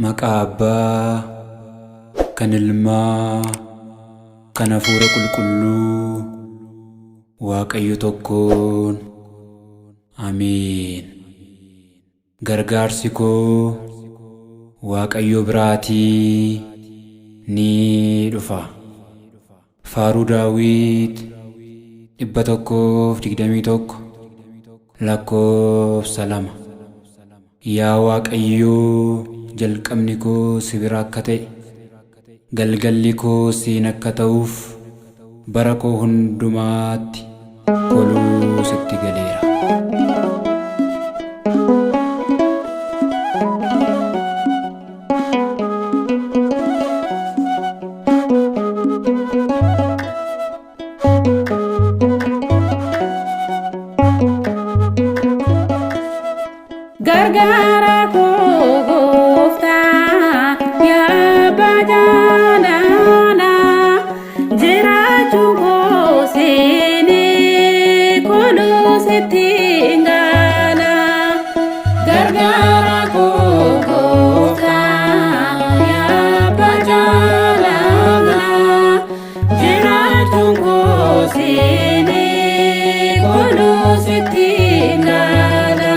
Maqaa Abbaa, kan Ilmaa, kan Hafuura Qulqulluu, Waaqayyo tokkoon. Ameen. Gargaarsi koo Waaqayyo biraatii ni dhufa. Faaruu Daawit 121 lakkoofsa 2. Yaa Waaqayyo, jalqabni koo si bira akka ta'e, galgalli koos siin akka ta'uuf, bara koo hundumaatti koluu sitti galeera. Gargaara koo gooftaa yaa abbaa jaalalaa jiraachuun koo seenee koluu sitti hin gaala. Gargaara koo gooftaa yaa abbaa jaalalaa jiraachuun koo seenee koluu sitti hin gaala.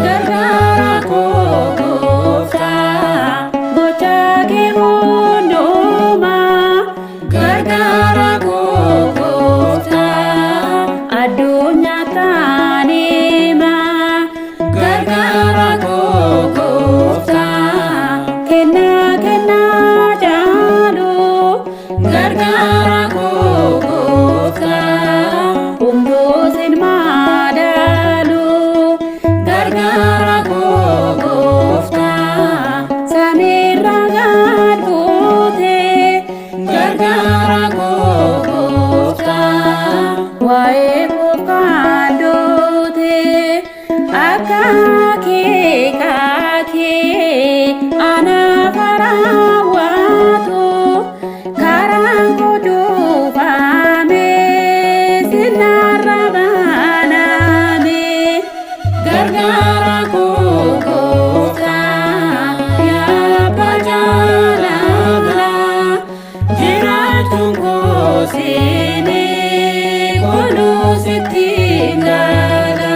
Gargaara koo gooftaa gocha kee hundumaa gargaara koo gooftaa addunyaa taanima gargaara koo gooftaa kennaa kennaa caalu gargaara koo gooftaa humnoo sin madaalu gargaara koo gooftaa samiirra gad buute gargaara koo gooftaa waa'ee koof kan duute akka akeekaa kee anaaf raawwatu karaan koo cufame sinarra baname gargaara koo gooftaa yaa abbaa jaalalaa jiraachuun koo seenee kooluu sitti gala.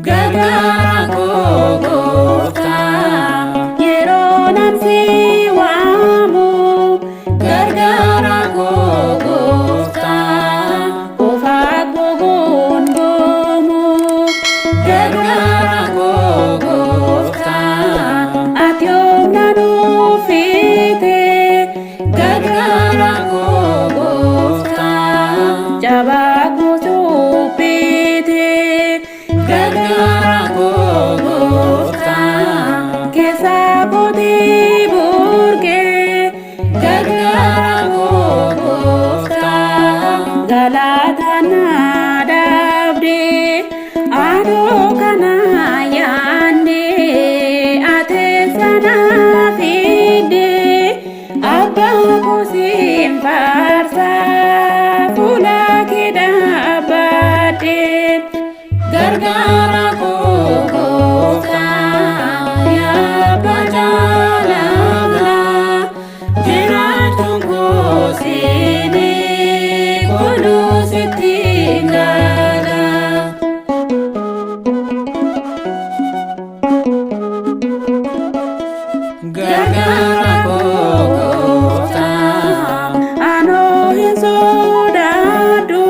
Gargaara koo gooftaa yeroo nan si waamu gargaara koo gooftaa qofaa koo goongoomu gargaara koo gooftaa ati humna nuufite gargaara koo gooftaa jabaa koo suphite gargaara koo gooftaa keessa kootii burqee gargaara koo gooftaa galata na dhaabde anoo kana yaanne ate sana fidde abbaa koo siin faarsa fuula kee dhaabbadhe gargaara koo gooftaa yaa abbaa jaalalaa jiraachuun koo seenee kooluu sitti gala. Gargaara koo gooftaa anoo hin sodaadhu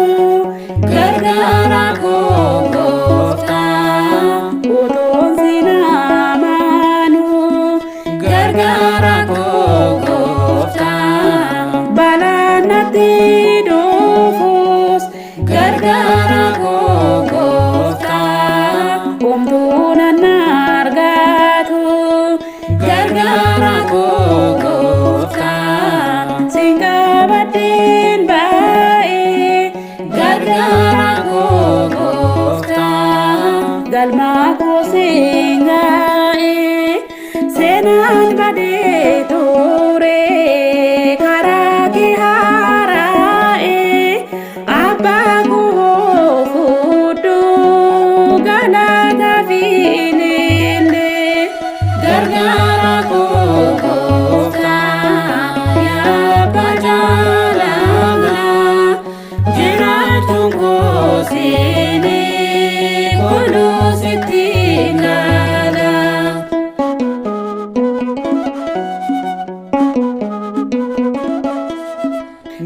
gargaara koo gooftaa utuun sin amanu gargaara koo gooftaa balaan natti dhufus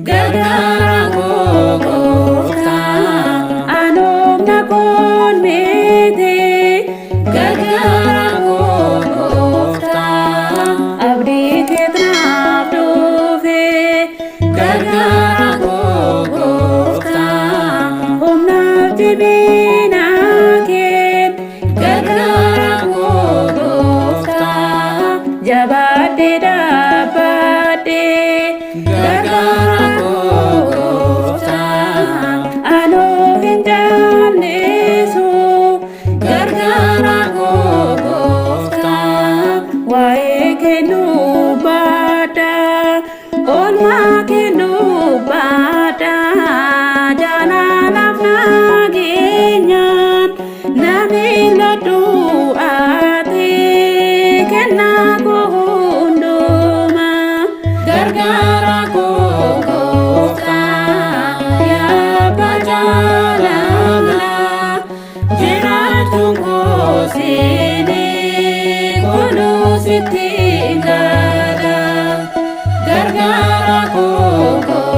Gargaara koo gooftaa, anoomna koon miti. Gargaara koo gooftaa, abdii keetnaaf dhufe. Gargaara koo gooftaa, humnaaf jibina keen. Gargaara koo gooftaa, jabaadhee dhaabbadhee. Gargaara koo gooftaa, anoo hin jaallisu. Gargaara koo gooftaa, waa'ee kennuu baadha, oolmaa kennuu baadha, jaalalaaf nageenyaan namni ladhu ati kennaa koo hundumaa. Gargaara koo gooftaa, yaa abbaa jaalalaa, jiraachuun koo siinii kunuunsitti gala. Gargaara koo.